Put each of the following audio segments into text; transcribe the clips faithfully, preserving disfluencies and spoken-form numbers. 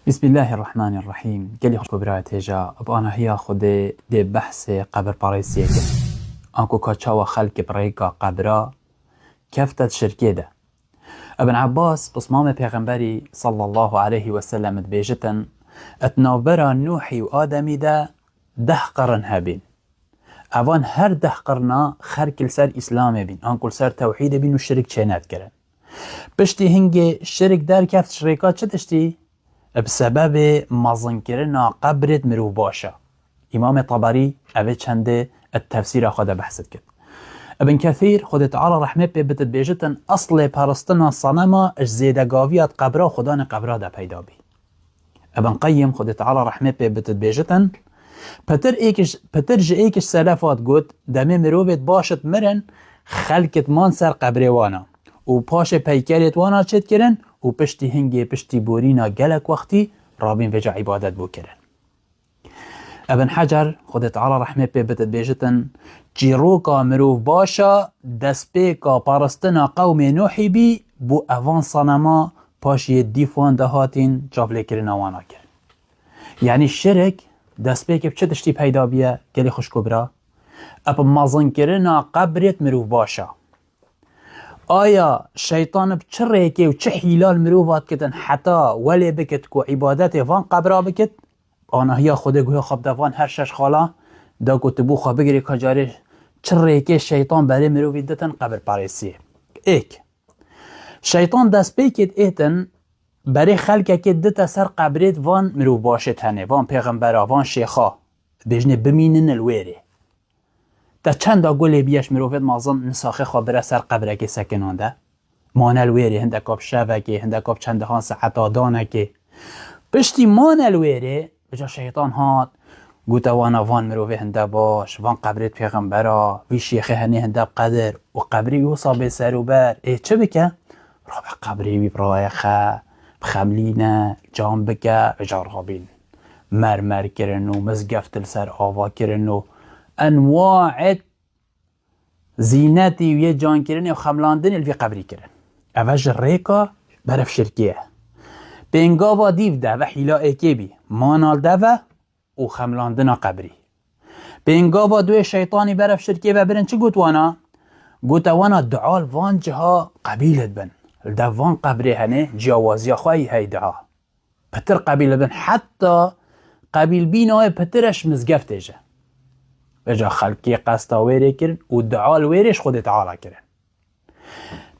Bismillahirrahmanirrahîm. Gelî xweş ku birayê têja bi anahiya Xwedê dê behsê qebirparêziyê kir. Anku ka çawa xelkê bi rêka qebra kefte di şirkê de. Ibn Abbas, pismamê Pêxemberî sallallahu aleyhi ve sellem dibêjitin, et navbera Nuhî û Ademî de deh qirn hebîn. Evan her deh qirna xelk li ser Îslamê bîn, anku li ser tewhîdê bîn û şirik çênedikirin. Piştî hingê şirik derkeft ji rêka çi tiştî? Bi sebebê mezinkirina qebrê di mirov baş e. Îmamê Teberî evê çendê di tefsîra xwe de behs dikir. Ibn Kethîr, Xwedê Teala rehmê pê bit, dibêjitin, eslê peristina senema ji zêdegaviya di qebra û xudanê qebra de peyda bî. Ibn Qeyyim, Xwedê Teala rehmê pê bit, dibêjitin, pitir êk ji, pitir ji êk ji selef hat got, demê mirovêt baş it mirin, xelkit man ser qebrê wana û paşê peykerêt wana çêt kirin û piştî hingê piştî borîna gelek wextî rabîn vêca îbadet bû kirin. Ibn Hecer, Xwedê Teala rehmê pê bit, dibêjitin, çîroka mirov başa destpêka parastina qewmê Nuhî bî, bû evan sanema paşiyê dîf wan de hatîn çavlêkirina wana kir. Yanî şirik destpêkê bi çi tiştî peyda biye, gelî xwişk û bira? Ep mezinkirina qebrêt mirov başa. Aya şeytan bi çi rêkê û çi hîla li mirov hat kitin heta welê bikit ku îbadetê van qebra bikit? Anahiya Xwedê guhê xwe bide van her şeş xala de ku tu bû xwe bigirê ka carê çi rêkê şeytan berê mirovî ditin qebirparêziyê. Êk. Şeytan destpêkê êtin berê xelkekê dite ser qebrêt van mirovbaşê tenê, van pêxembera, van şêxa. Dibêjinê bimînin li wêrê. Te çenda gulê biyeş mirovêt mazin nisaxê xwe bire ser qebrekê sekinande. Mane li wêrê hindeka bi şevekê, hindeka bi çendehan saeta danekê. Piştî mane li wêrê, bica şeytan hat, gote wana van mirovê hinde baş, van qebrê pêxembera, vî şêxê henê hinde bi qedir û qebrî wisa bê ser û ber. Ê çi bike? Rabe qebrê wî bi rayexe, bi xemlîne, cam bike, bica rabîn. Mermer kirin û mizgeft li ser ava kirin û enwaet zînetî û yê cankirinê û xemlandinê li vî qebrî kirin. Eve ji rêka berev şirkê ye. Pêngava dîv de ve hîla êkê bî, mana li deve û xemlandina qebrî. Pêngava duê şeytanî berev şirkê ve birin çi got wana? Gote wana dua li van ciha qebîl dibin. Li dev van qebrê henê ciyawaziya xwe yî hey dua. Pitir qebîl dibin, heta qebîlbîna wê pitir e ji mizgeftê jî. Vêca xelkê qesta wêrê kirin û dua li wêrê ji Xwedê Teala kirin.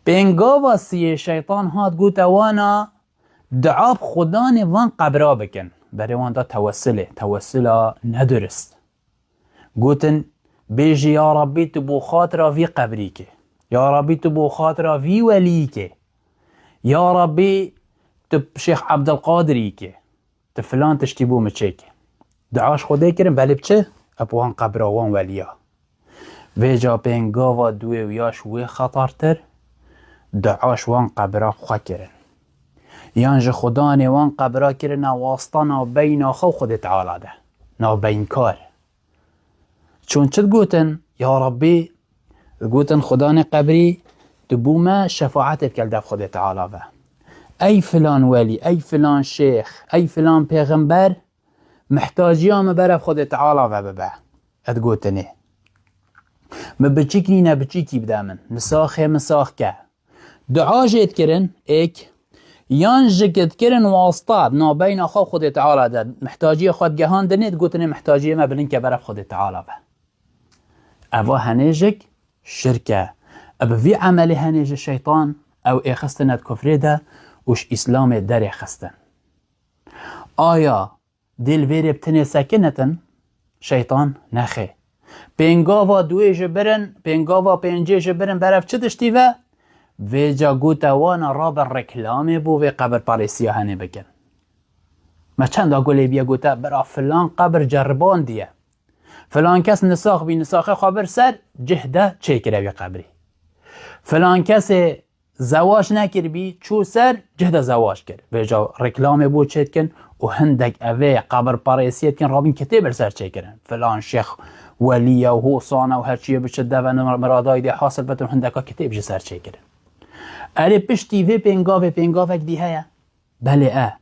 Pêngava siyê şeytan hat gote wana, dua bi xudanê van qebra bikin. Berê wan da tewessilê, tewessila nedurist. Gotin, bêjî, ya Rabbî, tu bo xatira vî qebrî ke. Ya Rabbî, tu bo xatira vî welî ke. Ya Rabbî, tu Şêx Ebdilqadirî ke. Tu filan tiştî bo min çêke. Dua ji Xwedê kirin, belê bi çi? Eb wan qebra wan welîya. Vêca pêngava duê û ya ji wê xetertir, dua ji wan qebra xwe kirin. Yan ji xudanê wan qebra kirine wasta navbeyna xwe û Xwedê Teala de. Navbeynkar. Çûn çi digotin? Ya Rabbî, digotin xudanê qebrî, tu bo me şefaetê bike li dev Xwedê Teala ve. Ey filan welî, ey filan şêx, ey filan pêxember, mihtaciya min berev Xwedê Teala ve bibe. Digotinê. Min biçîk nîne, biçîkî bide min. Nisaxê min sax ke. Dua jê dikirin, êk. Yan ji ke dikirin wasta, navbeyna xwe û Xwedê Teala de. Mihtaciya xwe digehandinê, digotinê mihtaciyê me bilind ke berev Xwedê Teala ve. Eva henê jik şirk e. Bi vî emelê henê ji şeytan ew êxistine di kufrê de û ji Îslamê derêxistin. Aya dê li vêrê bi tinê sekinitin? Şeytan nexê. Pêngava duê ji birin, pêngava pêncê ji birin berev çi tiştî ve? Vêca gote wana rabe reklamê bo vê qebirparêziya henê bikin. Me çenda gulê biye gote bira filan qebir ceribandiye. Filan kes nisax bî, nisaxê xwe bir ser, cih de çêkire wî qebrî. Filan kesê zewac nekiribî, çû ser, cih de zewac kir. Vêca reklamê bo çêdikin û hindek evê qebirparêziyê dikin, rabîn kitêb li ser çêkirin. Filan şêx welî ye û hosan e û her çiyê biçe deve miradayî dê hasil bitin, hindeka kitêb ji ser çêkirin. Erê piştî vê pêngavê pêngavek dî heye. Belê e.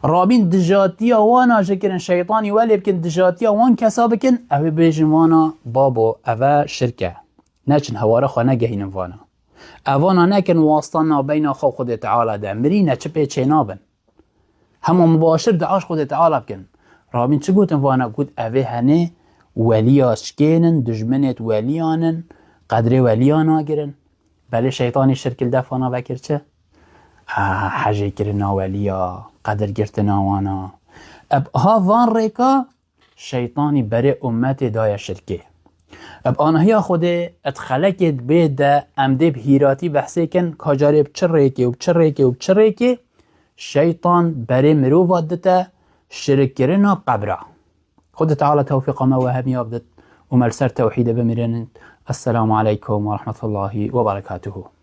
Rabîn dijatiya wana jî kirin, şeytanî welê bikin, dijatiya wan kesa bikin, ew ê bêjin wana, babo, eve şirk e. Neçin hewara xwe negehînin vana. Evana nekin wasta nabeyna xwe û Xwedê Teala de. Mirî ne çi pê çênabin. Hema mubaşir dua ji Xwedê Teala bikin. Rabîn çi gotin vana? Got, evê henê weliya şikênin, dijminêt weliyan in, qedrê weliya nagirin. Belê şeytanî şirk li defana vekir çi? Ah, hejê kirina weliya, qedir girtina wana. Eb ha van rêka şeytanî berê ummetê daye şirkê. Eb anahiya Xwedê, ed xelekê bê de em dê bi hîratî behsê kin, ka carê bi çi rêkê û bi çi rêkê û bi çi rêkê şeytan berê mirova dite şirk kirina qebra. Xwedê Teala tewfîqa me we hemiya bidit û me li ser tewhîdê bimîrinin. Esselamu aleykum ve rahmetullahi ve berekatuhu.